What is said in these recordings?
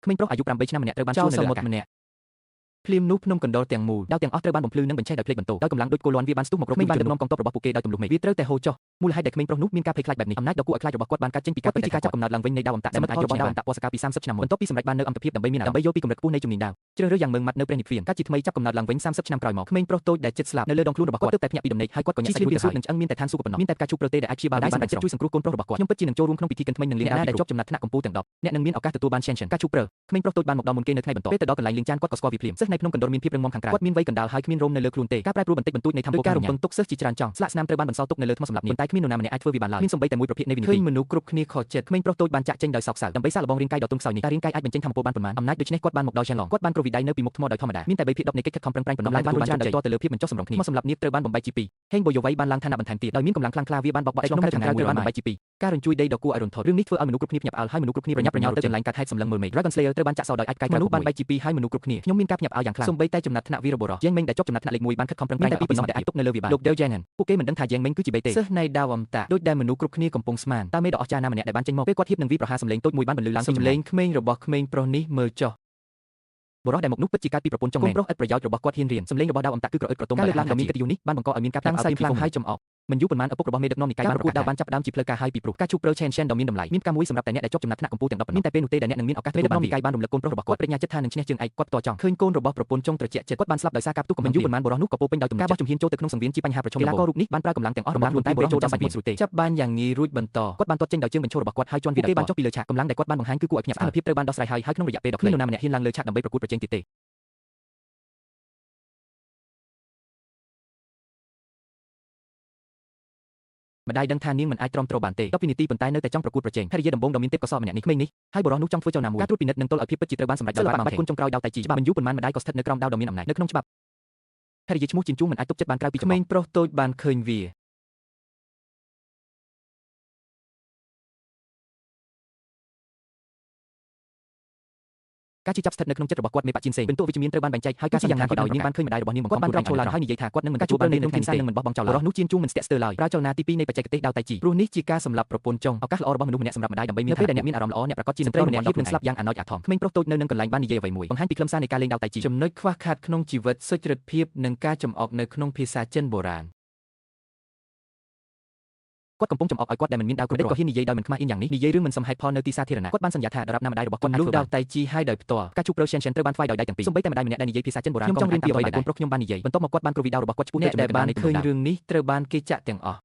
ក្មេងប្រុសអាយុ8ឆ្នាំម្នាក់ត្រូវបានជួលនៅលើអាកាសម្នាក់ភ្លាមនោះភ្នំកណ្ដុរទាំងមូលដាវទាំងអស់ត្រូវបានបំភ្លឺនិងបញ្ឆេះដោយភ្លេចបន្ទោដោយកម្លាំងដូចគោលាន់វាបានស្ទុះមករកក្មេងបានដឹកនាំកងទ័ពរបស់ពួកគេដោយទម្លុះមេឃវាត្រូវតែហូរចុះមូលហេតុដែលក្មេងប្រុសនោះមានការភ័យខ្លាចបែបនេះអំណាចដ៏គួរឲ្យខ្លាចរបស់គាត់បានកើតចេញពីការពិតជាការចាប់កំណើតឡើងវិញនៃដាវអមតៈដែលមិនអាចរបស់ដាវអមតៈពណ៌សកាពី30ឆ្នាំមុនបន្ទាប់ពីសម្រេចបាននូវអង្គភាពដើម្បីមានដើម្បីយល់ពីកម្រិតខ្ពស់នៃជំនាញដាវជ្រើសរើសយ៉ាងម៉ឺងម៉ាត់នៅព្រះនិព្វានកាលជាថ្មីចាប់កំណើតឡើងវិញ30ឆ្នាំក្រោយមកក្មេងប្រុសតូចដែលជិតស្លាប់នៅលើដងខ្លួនរបស់គាត់ទើបតែភ្ញាក់ពីដំណេកហើយគាត់ក៏ញាក់សាច់រួចទៅហើយនឹងឆ្អឹងមានតែឋានសួគ៌ប៉ុណ្ណោះមានតែផ្កាឈូកប្រទេដែលអាចព្យាបាលបានសម្រេចចិត្តជួយសង្គ្រោះកូនប្រុសរបស់គាត់ខ្ញុំពិតជានឹងចូលរួមក្នុងពិធីកិនថ្មិញនិងលាងដាវដែលជាប់ចំណាត់ថ្នាក់កំពូលទាំង10អ្នកនឹងមានឱកាសទទួលបាន Shenchen ផ្កាឈូកព្រើក្មេងប្រុសតូចបានមកដល់មុនគេនៅថ្ងៃបន្ទាប់ពេលទៅដល់កន្លែងលាងចានគាត់ក៏ស្គាល់វាភ្លាមសិស្សនៃភ្នំកណ្ដុរមានភាពរឹងមាំខាងក្រៅគាត់មានវ័យកណ្ដាលហើយគ្មានរោមនៅលើខ្លួនទេការប្រែប្រួលបន្តិចបន្តួចនៃធម្មពលការរំពឹងទុកសិស្សជាច្រើនចង់ស្លាកស្នាមត្រូវបានបន្សល់ទុកនៅលើថ្មសម្លាប់នេះប៉ុន្តែគ្មាននរណាម្នាក់អាចធ្វើវាបានឡើយមានសូម្បីតែមួយប្រភេទនៃវិនាទីឃើញមនុស្សគ្រប់គ្នាខកចិត្តក្មេងប្រុសតូចបានចាក់ចេញដោយសោកសៅដើម្បីសាកល្បងរាងកាយដ៏ទន់ខ្សោយនេះតែរាងកាយអាចបញ្ចេញធម្មពលបានប៉ុន្មានអំណាចដូច្នេះគាត់បានមកដល់ Shenlong គាត់បានគ្រោះវិដ័យនៅពីមុខថ្មដោយធម្មតាមានតែ3ភាគ10នៃកិច្ចខិតខំប្រឹងប្រែងប៉ុណ្ណោះបានរួមច្រើនដោយតទៅលើភាពមិនចុះសម្រុងគ្នាថ្មសម្លាប់នេះត្រូវបានបំបែកជាពីរហេងបូយ៉ូវៃបានឡើងឋានៈបន្ថែមទៀតដោយមានកម្លាំងខ្លាំងក្លាវាបានបោកបក់ឆ្លងកាត់ខាងក្រៅត្រូវបានបំបែកជាពីរការរញ្ជួយដីដ៏គួរឲ្យរន្ធត់រឿងនេះធ្វើឲ្យមនុស្សគ្រប់គ្នាភ្ញាក់ផ្អើលហើយមនុស្សគ្រប់គ្នាប្រញាប់ប្រញាល់ទៅកន្លែងកាត់ហេតុសម្លឹងមើលមេឃ Dragon Slayer ត្រូវបានចាក់សោដោយអាចផ្កាយមនុស្សបានបែកជាពីរហើយមនុស្សគ្រប់គ្នាខ្ញុំមានការភ្ញាក់ផ្អើលយ៉ាងខ្លាំងសូម្បីតែចំណាត់ថ្នាក់វីរបុរសយ៉ាងមេងដែលជាប់ចំណាត់ថ្នាក់លេខ1បានខិតខំប្រឹងប្រែងតែពីប៉ុណ្ណោះដែលអាចទុកនៅលើវាបានលោក Del Janan ពួកគេមិនដឹងថាយ៉ាងមេងគឺជាបេទេសិស្សនៃដាវអមតាដូចដែលមនុស្សគ្រប់គ្នាកំពុងស្មានតើមេដ៏អស្ចារ្យណាម្នាក់ដែលបានចេញមកពេលគាត់ហៀបនឹងវីប្រហារសម្លេងតូចមួយបានបន្លឺឡើងពីសម្លេងក្មេងរបស់ក្មេងប្រុសនេះមើលចុះបុរសដែលមកនោះពិតជាកើតពីប្រពន្ធចុងមែនប្រុសឥតប្រយោជន៍របស់គាត់ហ៊ានរៀនសម្លេងរបស់ដាវអមតាគឺក្រអឺតក្រទុំការលើកឡើងដ៏មានកិត្តិយសនេះបានបង្កឲ្យមានការតាំងសៃខ្លាំងហើយចំអកមិនយូរប៉ុន្មានឪពុករបស់មេដឹកនាំនិកាយបានប្រកួតដាវបានចាប់ផ្ដើមជាផ្លូវការហើយពីព្រោះការជួបព្រើ Chen Shen ដ៏មានតម្លៃមានការមួយសម្រាប់តែអ្នកដែលជាប់ចំណាត់ថ្នាក់កំពូលទាំង10ប៉ុណ្ណោះមានតែពេលនោះទេដែលអ្នកនឹងមានឱកាសមេដឹកនាំនិកាយបានរំលឹកកូនប្រុសរបស់គាត់ប្រាជ្ញាចិត្តថានឹងឈ្នះជើងឯកគាត់តចង់ឃើញកូនរបស់ប្រពន្ធចុងត្រជាក់ចិត្តគាត់បានស្លាប់ដោយសារការផ្ទុះកំមិនយូរប៉ុន្មានបុរសនោះក៏ពោពេញដោយទំនុកការបោះជំហានចូលទៅក្នុងសង្វៀនជាបញ្ហាប្រឈមកីឡាកររូបនេះបានប្រើកម្លាំងទាំងអស់របស់ខ្លួនតែបុរសចូលដល់សាច់មិនស្រួលទេចាប់បានយ៉ាងងាយរួចបន្តគាត់បានទាត់ចេញដោយជើងបញ្ឈររបស់គាត់ហើយជន់វាគេបានចុះពីលើឆាកកម្លាំងដែលគាត់បានបង្ហាញគឺគួរឲ្យភ្ញាក់ផ្អើលស្ថានភាពត្រូវបានដោះស្រាយហើយក្នុងរយៈពេលដ៏ខ្លីគ្មាននរណាម្នាក់ហ៊ានឡើងលើឆាកដើម្បីប្រកួតប្រជែងទៀតទេម្ដាយដឹងថានាងមិនអាចទ្រាំទ្របានទេ10វិនាទីប៉ុន្តែនៅតែចង់ប្រកួតប្រជែងភរិយាដំបងដ៏មានទេពកោសល្យម្នាក់នេះក្មេងនេះហើយបុរសនោះចង់ធ្វើចលនាមួយការត្រួតពិនិត្យនឹងទល់ឲ្យភាពពិតជាត្រូវបានសម្រេចដោយបាត់គុណចុងក្រោយដាវតៃជីច្បាប់មិនយូរប៉ុន្មានម្ដាយក៏ស្ថិតនៅក្រោមដាវដ៏មានអំណាចនៅក្នុងច្បាប់ភរិយាឈ្មោះជីនជូងមិនអាចទប់ចិត្តបានក្រៅពីក្មេងប្រុសតូចបានឃើញវាការជិះចាប់ស្ថិតនៅក្នុងចិត្តរបស់គាត់មេបាក់ជីនសេងពិន្ទុវិជ្ជមានត្រូវបានបែងចែកហើយការយ៉ាងណាក៏ដោយនាងបានឃើញម្ដាយរបស់នាងបង្ខំបានក្រោកឈរឡើងហើយនិយាយថាគាត់នឹងមិនទទួលបាននៅក្នុងធានសានឹងមិនបោះបង់ចោលឡើយបុរសនោះជៀនជូងមិនស្ទាក់ស្ទើរឡើយប្រើចលនាទី2នៃបច្ចេកទេសដាវតៃជីព្រោះនេះជាការសម្លាប់ប្រពន្ធចុងឱកាសល្អរបស់មនុស្សម្នាក់សម្រាប់ម្ដាយដើម្បីមានពេលដែលអ្នកមានអារម្មណ៍ល្អអ្នកប្រាកដជានឹងត្រូវម្នាក់នឹងស្លាប់យ៉ាងអាណោចអាធមក្មេងប្រុសតូចនៅនឹងកន្លែងបាននិយាយអ្វីមួយបង្ហាញពីខ្លឹមសារនៃការលេងដាវតៃជីចំណុចខ្វះខាតក្នុងជីវិតសុចរិតភាពនិងការចំអកនៅក្នុងភាសាចិនបុរាណគាត់កំពុងចំអកឲ្យគាត់ដែលមិនមានដាវគ្រប់គ្រាន់ក៏ហ៊ាននិយាយដោយមិនខ្មាស់អៀនយ៉ាងនេះនិយាយរឿងមិនសមហេតុផលនៅទីសាធារណៈគាត់បានសន្យាថាដរាបណាម្ដាយរបស់គាត់អាចធ្វើបានដាវតៃជីឲ្យដោយផ្ទាល់ការជួបព្រើ Shen Shen ត្រូវបានថ្វាយដោយដៃទាំងពីរសូម្បីតែម្ដាយម្នាក់ដែលនិយាយភាសាចិនបុរាណក៏មិនអាចតាមអ្វីដែលកូនប្រុសខ្ញុំបាននិយាយបន្ទាប់មកគាត់បានគ្រវីដាវរបស់គាត់ឆ្ពោះទៅចំណុចកណ្ដាលនៃឃើញរឿងនេះត្រូវបានគេចាក់ទាំងអស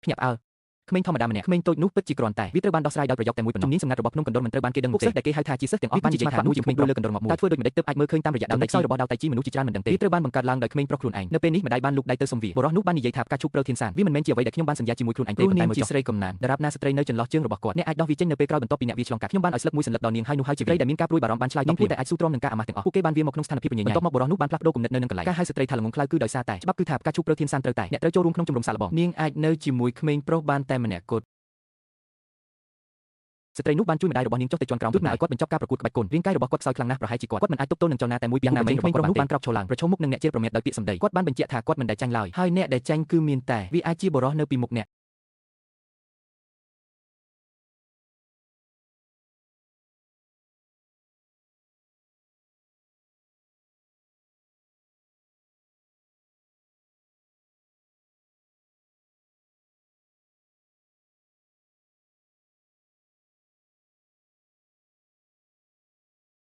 ់ភ្ញាក់ផ្អើលក្មេងធម្មតាម្នាក់ក្មេងតូចនោះពិតជាគ្រាន់តែវាត្រូវបានដោះស្រាយដោយប្រយោគតែមួយប៉ុណ្ណោះជំនាញសម្ងាត់របស់ភ្នំកណ្ដុរមិនត្រូវបានគេដឹងនោះទេពួកសិស្សដែលគេហៅថាជាសិស្សទាំងអស់បាននិយាយថានោះជាក្មេងដួលលើកណ្ដុរងាប់មួយតែធ្វើដូចម្តេចទើបអាចមើលឃើញតាមរយៈដាវតៃជីរបស់ដាវតៃជីមនុស្សជាច្រើនមិនដឹងទេវាត្រូវបានបង្កើតឡើងដោយក្មេងប្រុសខ្លួនឯងនៅពេលនេះម្ដាយបានលូកដៃទៅសុំវាបុរសនោះបាននិយាយថាផ្កាឈូកព្រើធានសានវាមិនមែនជាអ្វីដែលខ្ញុំបានសន្យាជាមួយខ្លួនឯងទេប៉ុន្តែមើលចុះស្រីកំណានដរាបណាស្ត្រីនៅចន្លោះជើងរបស់គាត់អ្នកអាចដោះវាចេញនៅពេលក្រោយបន្ទាប់ពីអ្នកវាឆ្លងកាត់ខ្ញុំបានឲ្យស្លឹកមួយសន្លឹកដល់នាងហើយនោះហើយជាស្ត្រីដែលមានការព្រួយបារម្ភបានឆ្លើយតបតែអាចស៊ូទ្រាំនឹងការអាម៉ាស់ទាំងអស់ពួកគេបានវាមកក្នុងស្ថានភាពញញែបន្ទាប់មកបុរសនោះបានផ្លាស់ប្ដូរគំនិតនៅនឹងកន្លែងការហៅស្ត្រីថាល្ងង់ខ្លៅគឺដោយសារតែច្បាប់គឺថាផ្កាឈូកព្រើធានសានត្រូវតែអ្នកត្រូវចូលរួមក្នុងជំរំសាកល្បងនាងអាចនៅជាមួយក្មេងប្រុសបានតែម្នាក់គត់ស្ត្រីនោះបានជួយម្ដាយរបស់នាងចុះទៅជាន់ក្រោមទើបឲ្យគាត់បញ្ចប់ការប្រកួតក្បាច់គុណរាងកាយរបស់គាត់ខ្សោយខ្លាំងណាស់ប្រហែលជាគាត់មិនអាចទប់ទល់នឹងចលនាតែមួយពីយ៉ាងណាមិញក្មេងប្រុសនោះបានក្រោកឈរឡើងប្រឈមមុខនឹងអ្នកជេរប្រមាថដោយពាក្យសម្ដីគាត់បានបញ្ជាក់ថាគាត់មិនដែលចាញ់ឡើយហើយអ្នកដែលចាញ់គឺមានតែវាអាចជាបុរសនៅពីមុខអ្នក